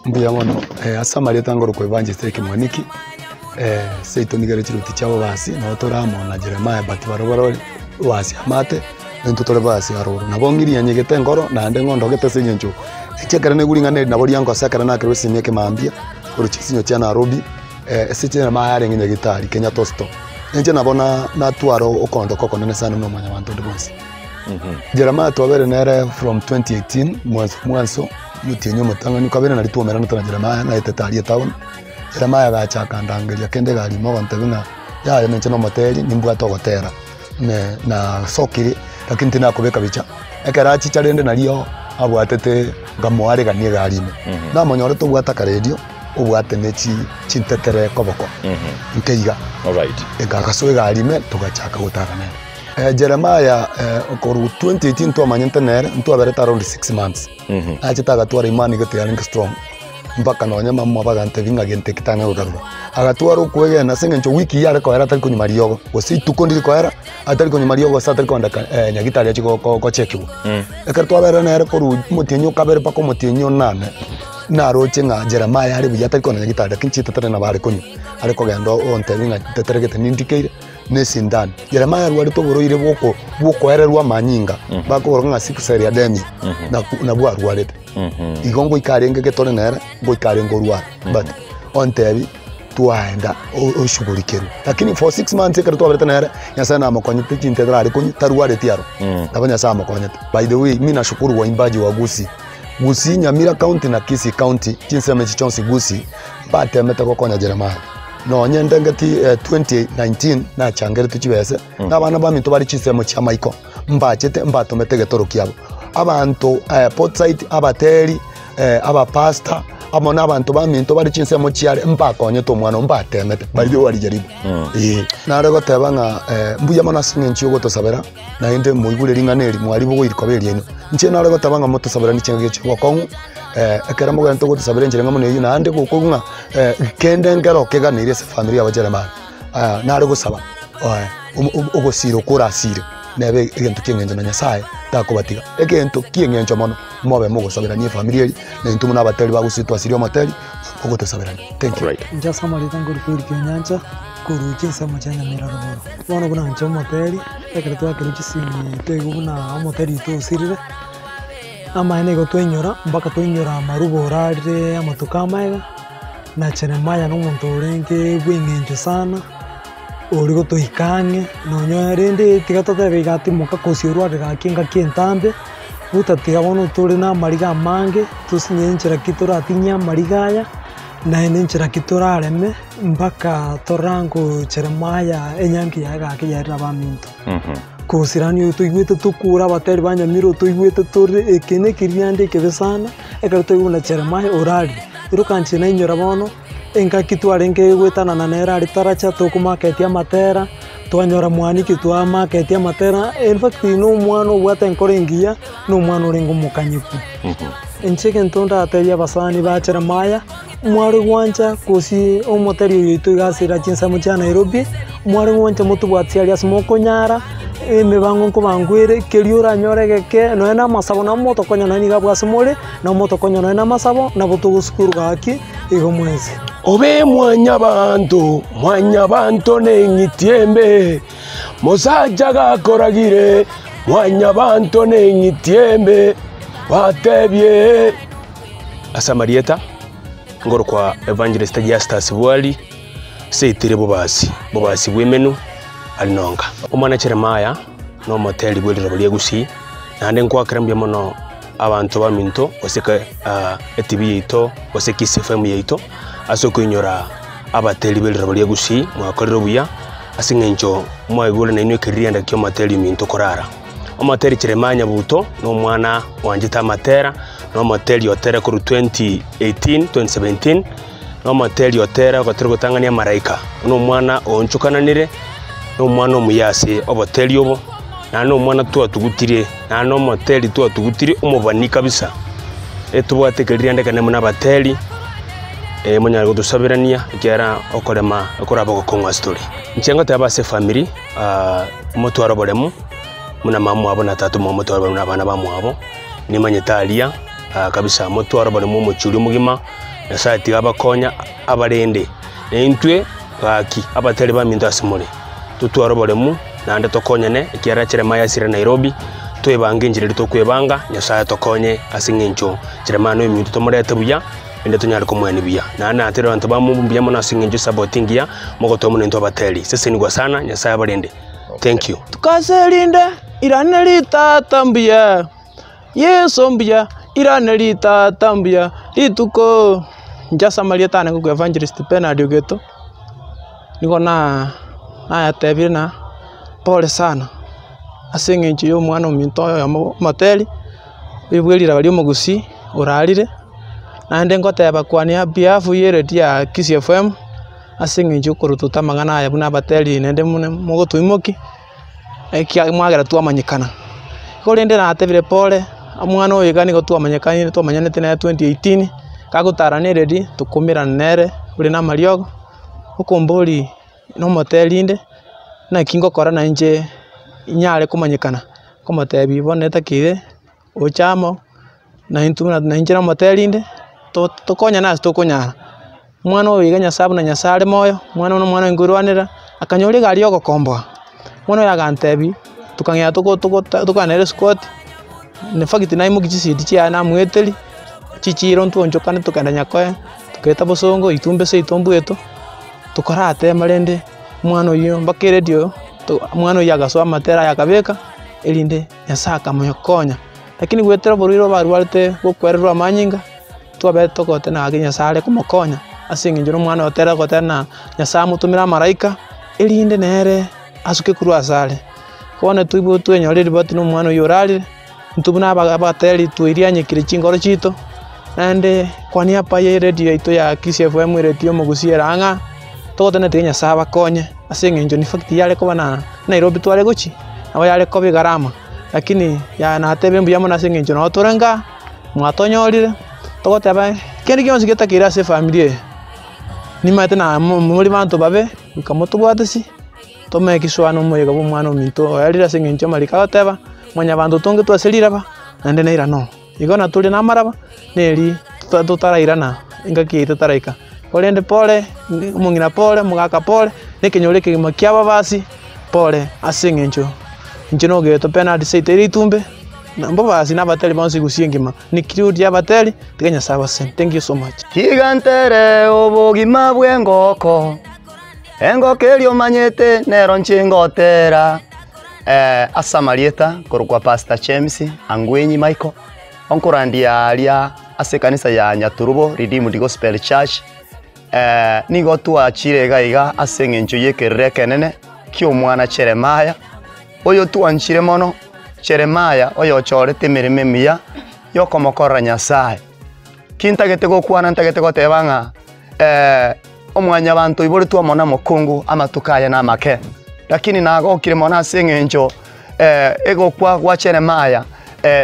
Mbuya mono ase amarieta ngorokwa Evangelist Eric Mwaniki, seito nigo ere chiruti chia bobasi, nabo tore amo na Jeremiah but barabwo barore bobasi amate, naintwe tore bobasi aroro. Nabo ng'irianyegete enkoro naende ng'ondogete ase eng'encho echi ekero naigure ring'ana eri nabo riangosa ekero nakerwa esimi ekemambia korwa chinsinyo chia Nairobi, ase Jeremiah arenge nyagetari Kenyatta Hospital. Inche nabo na natwara okoondoka okonene sana buna mwanyabanto onde bwensi. Jeremiah twabere nere from 2018 mwanso mwanso omotienyi omotang'ani okabere naria twomeranete na Jeremiah naetete aria etown. Jeremiah agacha akandangeria kende egari ime ogontebia ng'a yaya ninche nomoteri nimbwate ogotera ne nasokire lakini tinakobeka bicha. Ekero achicha rende nario abwatete nkamoaregania egari ime. Namonyorete obwate akaredio obwate ne chi chintetere koboko nkeiga. Alright. Agasoa egari ime togachaka gotara nere. Jeremiah korwa 2018 twamanyete nere, ntwaberete around 6 months. Nachete agatwara imani gete yarenge strong, mpaka nonye mama omwabo agantebia ng'a gento eke tang'e gokarora. Agatwara okwegena ase eng'encho wiki eyio are koera atari konywa mariogo, gose ituko ndiri koera atari konywa mariogo gose atari kogenda ka nyagetari achie go- go- gochekiwa. Ekero twaberire nere korwa omotienyi o kabere mpaka omotienyi o nane, naroche ng'a Jeremiah are buya atari kogenda nyagetari lakini chitetera nabo are konywa, are kogenda ontebia ng'a ntetere gete nindikeire. nesindano. Yeremia arwarete oborwaire bw'oko bw'okoererwa amanyinga, bakoboroka ng'a sickle cell anemia, naku nabwo arwarete. Igo ngoika arenge getore nere, ngoika arenge orware, but ontebi twaenda o- oshughulikerwe. Lakini for 6 months ekero twaberete nere, Nyasaye namokonyete chintetero are konywa, tarwareti aro, nabo Nyasaye amokonyete. By the way, mi nashukuru waimbaji wa Gusii, Gusii Nyamira county na Kisii county, chinsemo echi chionsi Gusii, mbatemete gokonya Jeremiah. Nonye ndengeti 2019 nachangeretwe chibese, na abana baminto bare chinsemo chi'amaiko, mbachete mbatomete egetoro kiabo. Abanto Portside, abateri, abapastor, amo nabanto baminto bare chinsemo chiare mbakonyete omwana oo, mbatemete, by the way walijaribu. Eh, nare goteba ng'a mbuya mono ase eng'encho yogotosabera, naende moigure ring'ana eri mwaribogoiri koba eriaino. Inche nare goteba ng'a motosaberanie chingaki chia obokong'u, ekero mogento gotosabera enchera ng'a buna eyio naende gokong'u ng'a kende nkero keganeire ase efamiri yabo Jeremiah, nare gosaba ogosira okwo orasire nebe egento ki'eng'encho na Nyasaye takobatiga. Egento ki'eng'encho mono mobe mogosaberania efamiri eria, na intwe buna abateri ba gusii twasirie omoteri ogotosaberania. Thank you. Inche ase amarieta nkorokwa Eric Onyancha, korwa chinsemo chia Nyamira rogoro. Bono buna inche omoteri, ekero twakerwa chisimi toigwa buna omoteri oito osirire, Amaene igo twainyora, mpaka twainyora amaruba orarire amatuko amaega, na Jeremiah na omonto orenge bw'eng'encho sana, oria gotoika ang'e, nonye rende tiga totebe iga atimoka gose orwarire gaki engaki entambe, gotatiga bono tore na amariga amange, tosinye enchera ki toratinyie amariga aya, naende enchera ki torareme, mpaka torore Jeremiah enyangi yaye gaki yaerire abaminto. Kosirani oyo toigwete tokure abateri ba Nyamira otoigwete tore eke na ekeria naende ekebe sana, ekero twaigwa buna Jeremiah orarire. Ero inche nainyora bono, engaki twarenge goetanana nere aria taracha tokomaketia amatera, twanyora mwaniki twamaketie amatera, in fact na omwana obwate enkoro engiya, na omwana orenge omokanyeku. Inche egento ndatebie abasani ba Jeremiah, mware gwancha gose omoteri oyo oito iga ase chinsemo chia Nairobi, mware gwancha motobwatie aria ase mokonyara, emebango nkobangwa ere, keria oranyore egeke, nonya na amasabo nabo motokonya nonya nigo abwo ase more, nabo motokonya nonya na amasabo, nabo togosukuru gaki igo mwensi. Obe mwanyabanto, mwanyabanto neng'iti embe, Mosacha gakoragire, mwanyabanto neng'iti embe, batebie. Ase amarieta, ngorokwa Evangelist Justus Bwari, seitire bobasi, bobasi bw'emenwa aria nonka. Omwana Jeremiah nomoteri bwe riroba ria Gusii, naende nkoakera mbuya mono abanto baminto gose etv yaito gose Kiss FM yaito ase okoinyora abateri be riroba ria Gusii mwakorire buya ase eng'encho mwaigure nainwe ekeririanda ki'omoteri ominto korara. Omoteri Jeremiah Nyabuto nomwana oanchete amatera, na omoteri otere korwa 2018, 2017, na omoteri otere ogotera gotang'ania amaraika. Buna omwana oonchokananire, na omwana omuya ase oboteri obo, naende na omwana twatugutirie, naende na omoteri twatugutirie omobani kabisa. Etobwate ekeririanda ekenene buna abateri, monyare gotosaberania ekiagera okorema ekoraba ogokong'u ase tore. Inche ngoteba ase efamiri. Motware oboremu buna mama omwabo na tata omwabo motware oboremu na abana bamwabo, nimanyete aria. Kabisa motware oboremu omochie oria omogima, Nyasae tiga abakonya abarende, na intwe gaki abatari baminto ase more, totware oboremu naende tokonyane, ekiagera Jeremiah asire Nairobi, twebange enchera eria tokwebanga, Nyasae atokonye ase eng'encho Jeremiah noyominto tomorete buya, naende tonyare komoenia buya. Naende natebire abanto ba Mungu mbuya mono ase eng'encho esaboti engiya, mogotoa buna intwe abateri. Sesenigwa sana, Nyasae abarende. Thank you. Tukaserinde irane ritata mbuya. Yeso mbuya, irane ritata mbuya, rituko inche ase amarieta ane ngokwa Evangelist Bernard Ogeto, nigo na nayatebire na pole sana ase eng'encho ya omwana ominto oyomo omoteri, oyo bwe riraba ria omogusii orarire, naende ngoteba kwania behalf ya eredio ya Kisii FM, ase eng'encho ya okorututa amang'ana aya buna abateri naende buna mogotoimokia. Ekiagera twamanyekana. Korende natebire pole, omwana oyo iga nigo twamanyekanire twamanyanete nere 2018, kagotara na eredi tokomerana nere ore na amariogo, okombori nomoteri inde, naki ngokora nainche inyare komanyekana, nkomotebia bono netakeire oche amo, naintwe buna nainche nomoteri inde, to tokonyane ase tokonyara. Omwana oyo iga Nyasae buna Nyasae are moyo, omwana oyo nomwana oinkorwanera, akanyora egari ya ogokomboa. Omwana oyo agantebia, tokang'ea toko toko tokanera esquati, in fact naimokia chisiti chiaye namoeteria, chichiro ntwochokane tokagenda nyakoe, tokaeta bosongo itumbe seito mbweto, tokoratema rende omwana oyio mpaka eredio to omwana oyio agasoa amatera aye akabeka, erinde Nyasae akamokonya. Lakini goetera oborwaire obo arwarete bokwererwa amanyinga. Twabete togotena gaki Nyasae are komokonya, ase eng'encho na omwana oyo tere goteba na Nyasae amotomere amaraika, erinde nere asuke korwa asare. Bono toigwe twenyore riboti na omwana oyio orarire, intwe buna aba abateri twairianyekire chinkoro chiaito, naende kwania apa ya eredio yaito ya Kisii FM eredio ya omogusii ere ang'a, togoteba tiga Nyasae abakonye, ase eng'encho in fact yare koba na Nairobi tware gochia, nabo yare koba egarama, lakini ya natebe mbuya mono ase eng'encho nabo tore nkaa. Mwatonyorire, togoteba kende gionsi getakeire ase efamiri eye, nimanyete na more banto babe, goika motobwate si, tomeke sure na omoyega bwa omwana ominto oerire ase eng'encho amariko agoteba, mwanyabanto otongetwe ase riraba, naende nairane oo. Igo natore na amaraba, neri totarairana engaki yaito etaraika. Korende pore, omong'ina pore, omogaka pore, na ekenyoro ekegima kia ababasi pore ase eng'encho inche nogeto Bernard seito ere itumbe, na mbobasi na abateri bonsi gusii engima, include abateri, tiga Nyasae abasesenie. Thank you so much. Tiga ntere obogima bw'engoko, engoko eria omanyete nero inche ngotera. Ase amarieta nkorokwa Pastor James Angwenyi Michael, onkorandia aria ase ekanisa ya Nyaturubo Redeemed Gospel Church, nigo twachire iga iga ase eng'encho y'ekerero ekenene ki'omwana Jeremiah, oyo twanchire mono, Jeremiah oyochorete emeremo emiya y'okomokorera Nyasaye. Ki ntagete gokwana ntagete goteba ng'a omwanyabanto oiboretwe amo na omokungu amatuko aye namake, lakini nagokire mono ase eng'encho egokwa gwa Jeremiah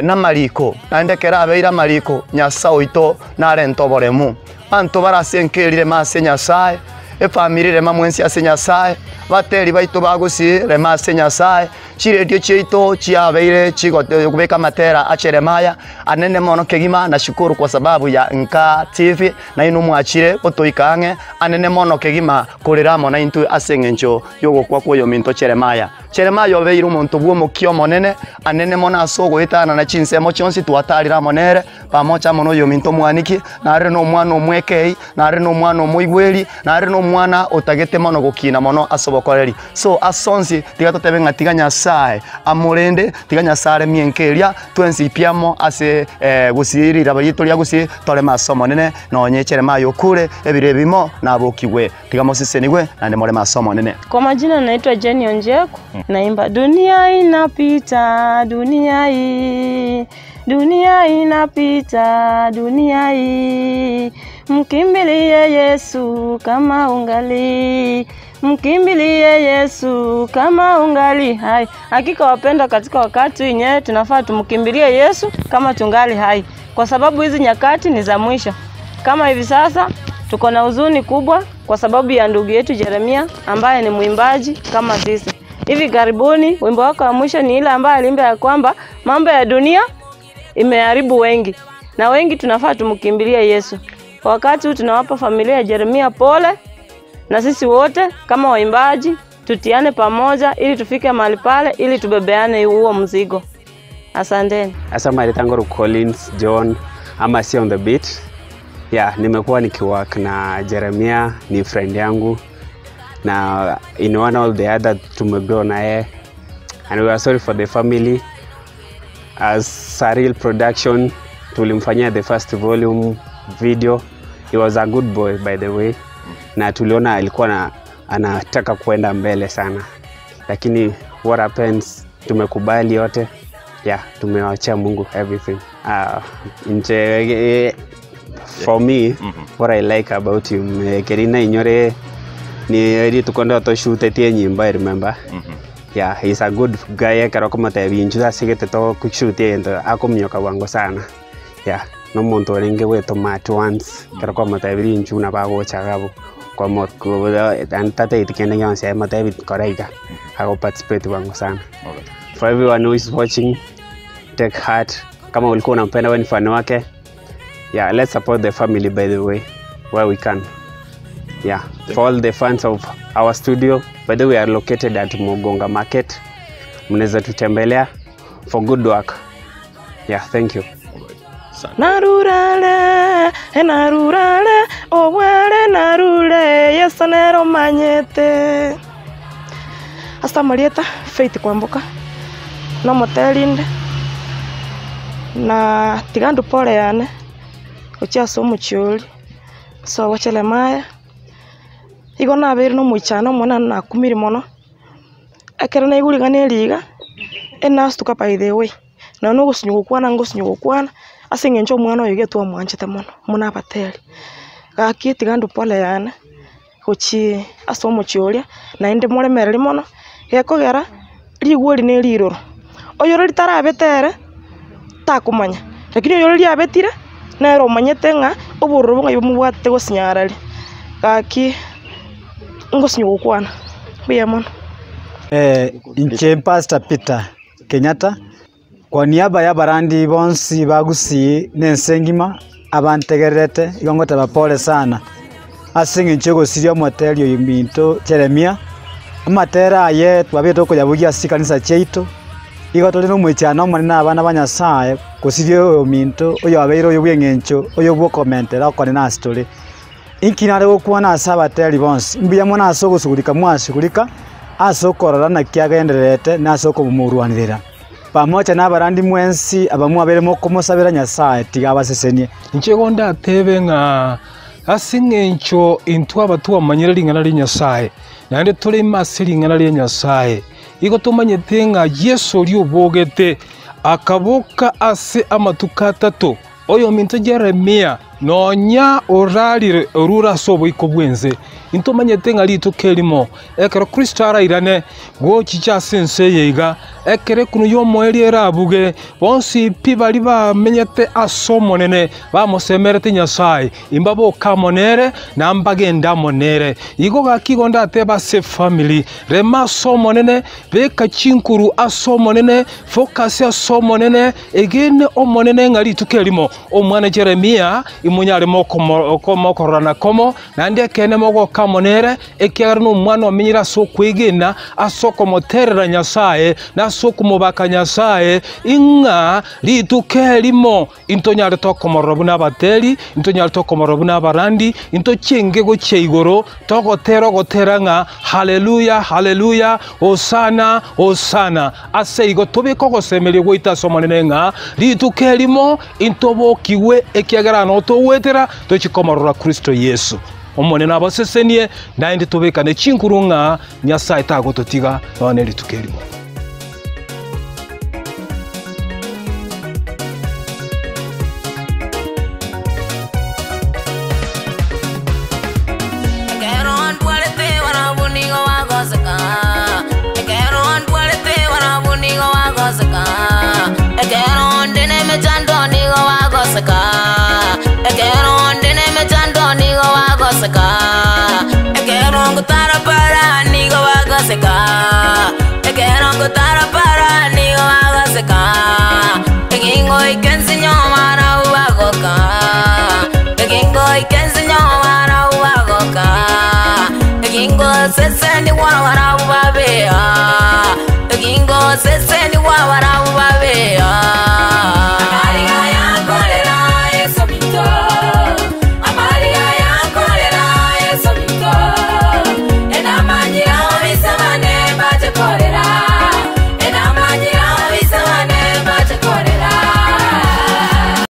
namariko, naende ekero abeire amariko, Nyasae oito narente oboremu. Abanto bare ase enka eria rema ase Nyasae, efamiri rema mwensi ase Nyasae, abateri baito bagosii rema ase Nyasae, chiredio chiaito chiabeire chigobeka amatera a Jeremiah anene mono kegima, nashukuru kwa sababu ya Nka TV, nainwe mwachire gotoika ang'e anene mono kegima korera amo naintwe ase eng'encho y'ogokwa kw'oyominto Jeremiah. Jeremia obeire omonto bw'omokia omonene, anene mono ase ogoetanana chinsemo chionsi twatarire amo nere, pamoja amo noyominto omwaniki, nare nomwana omwekei, nare nomwana omoigweri, nare nomwana otagete mono gokina mono ase obokoreri. So ase onsi tiga totebe ng'a tiga Nyasae amorende, tiga Nyasae aremie enka eria, twensi pi amo ase gusii riraba riaito ria gusii, toreme ase Omonene, nonye Jeremia okure, ebiro ebimo nabokigwe. Tiga mosesenigwe, naende moreme ase Omonene. Kwa majina naitwa Jane Onjeko, naimba dunia inapita, dunia hii, dunia inapita, dunia hii, mkimbilie Yesu kama ungali, mkimbilie Yesu kama ungali hai. Hakika wapendwa, katika wakati wenyewe tunafaa tumkimbilie Yesu kama tungali hai, kwa sababu hizi nyakati ni za mwisho. Kama hivi sasa tuko na huzuni kubwa kwa sababu ya ndugu yetu Jeremia ambaye ni mwimbaji kama sisi. Hivi karibuni wimbo wake wa mwisho ni ile ambaye aliimba ya kwamba mambo ya dunia imeharibu wengi. Na wengi tunafaa tumkimbilie Yesu. Kwa wakati huu tunawapa familia ya Jeremia pole, na sisi wote kama waimbaji tutiane pamoja ili tufike mahali pale, ili tubebeane huo mzigo. Asanteni. Asa Maritangoro Collins John ama si on the beat. Yeah, nimekuwa nikiwork na Jeremia, ni friend yangu na in one or the other tumegrow na yeye and we are sorry for the family as Saril Production tulimfanyia the first volume video. He was a good boy by the way, na tuliona alikuwa na, anataka kuenda mbele sana, lakini what happens, tumekubali yote yeah, tumewachia Mungu everything. Nje, for me what I like about him kerina inyore ni rituko toshutetie nyimbo I remember yeah he's a good guy ekero komotebi inchu asigete tokushutia ento akominyoka bwango sana yeah no omonto orenge gwetoma at once ekero kwamotebiri inchu nabo agocha gabo tateiti kende gionsi amotebi kora iga agoparticipate bwango sana. For everyone who is watching, take heart. Kama ulikuwa unampenda wewe ni fan wake, yeah, let's support the family by the way where we can. Yeah, for all the fans of our studio, by the way, we are located at Mugonga Market. Mnaweza tutembelea for good work. Yeah, thank you. Narurare, narurare, owere narure, Yesu neromanyete. Asa Marieta Faith Kwamboka nomoterinde na tiga ndu pole yane gochia ase omochiori so Jeremiah igo nabeire na omoichano omonene nakumire mono ekero naigure na eriga enastuka by the way nonya na ogosinywa gokwana ngosinywa gokwana ase eng'encho omwana oyo iga twamwanchete mono buna abateri. Gaki tiga ndu pole yane gochia ase omochie oria naende moremereri mono gekogera rigwa eri na eriroro oyore ritarabete ere takomanya lakini oyore riabetire nere omanyete ng'a obororo bong'ai bomobwatete gosinyarari gaki ngosinywa gokwana mbuya mono. Inche Pastor Peter Kenyatta kwa niaba ya abarandi bonsi bagusi na ense engima abantegererete igo ngoteba pole sana ase eng'encho egosiria omoteri oyo minto Jeremia amatera aye twabete okoyabugia ase ekanisa chiaito igo tore na omoichano omonene abana ba Nyasaye gosiria oyo minto oyo abeire oyo bwa eng'encho oyo bwa okomentera okonene ase tore inki nare gokwana ase abateri bonsi mbuya mono ase ogosugurika mwasugurika ase okorora naki agendererete na ase okomorwanirera pamoja na abarandi mwensi abamwabere mokomosabera Nyasaye tiga abasesenie. Inche igo ndatebe ng'a ase eng'encho intwe aba twamanyire ring'ana ria Nyasaye naende torime ase ring'ana ria Nyasaye igo tomanyete ng'a Yesu oria obogete akaboka ase amatuko atato oyo minto Jeremia nonya orarire orure ase oboiko bwense intomanyete ng'a rituko erimo ekero Kristo arairane gochicha ase ense eye iga ekero ekunu ya omoerio erabuge bonsi pi bari bamenyete ase omonene bamosemerete Nyasaye imbaboka amo nere na mbagende amo nere igo gaki igo ndateba ase family rema ase omonene beka chinkuru ase omonene focus ase omonene egene omonene ng'a rituko erimo omwana Jeremia imonyare mokororana komo naende ekene mogoka amo nere ekiagera na omwana omenyire ase okwegena ase okomoterera Nyasaye na ase okomobaka Nyasaye ing'a rituko erimo intonyare tokomorora buna abateri intonyare tokomorora buna abarandi intochienge gochia igoro togotera ogotera ng'a haleluya haleluya hosana hosana ase igo tobeke ogosemeria gwaito ase omonene ng'a rituko erimo intobokiwe ekiagera no togwetera tochikomorora Kristo Yesu omonene abasesenie naende tobekane chinkuru ng'a Nyasaye tagototiga nonye rituko erimo. Ekero ndwarete barabwo nigo bagoseka Ekero ndwarete barabwo nigo bagoseka Ekero ndi na emechando nigo bagoseka Ekero ndi na emechando nigo bagoseka Ekero ngotarapara nigo bagoseka Ekero ngotarapara nigo bagoseka Egingo ikensinyo barabwo. Ingoika ensinyo barabwo bagoka, egingo sesenigwa barabwo babea.